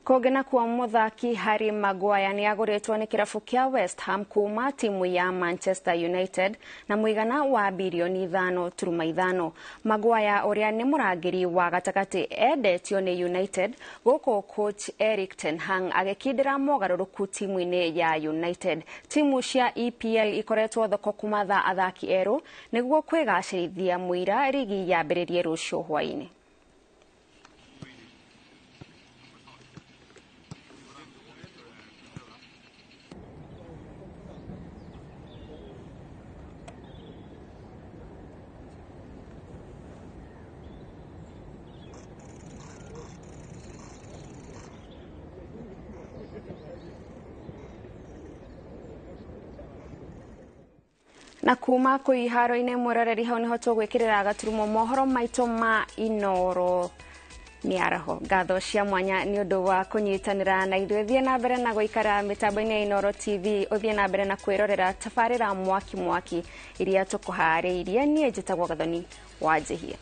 Kũngĩ nakuo, mũthaki Harry Maguire nĩ agũrĩtwo nĩ kĩrabu kĩa West Ham kuma timu ya Manchester United na mũigana wa birioni 5.5. Maguire ũrĩa nĩ mũrangĩri wa gatagatĩ endetio nĩ United, gũkũ coach Erik ten Hag agĩkindĩra mogarũrũku timu-inĩ ya United. Timu cia EPL ikoretwo thoko kumatha athaki erũ nĩguo kwĩgacĩrithia mũira rigi yambĩrĩrie rũciũ hwaĩ-inĩ. Na kuma kũ iharo-inĩ, mwĩroreri, hau nĩho tũgwĩkĩrĩra gaturumo mohoro maitũ ma Inoro mĩaraho. Ngatho cia mwanya nĩ ũndũ wa kũnyitanĩra na ithuĩ. Thiĩ na mbere na gũikara mĩtambo-inĩ ya Inoro TV, ũthiĩ na mbere na kwĩrorera tabarĩra mwaki mwaki iria tũkũharĩirie. Niĩ njĩtagwo Gathoni wa Njĩhia.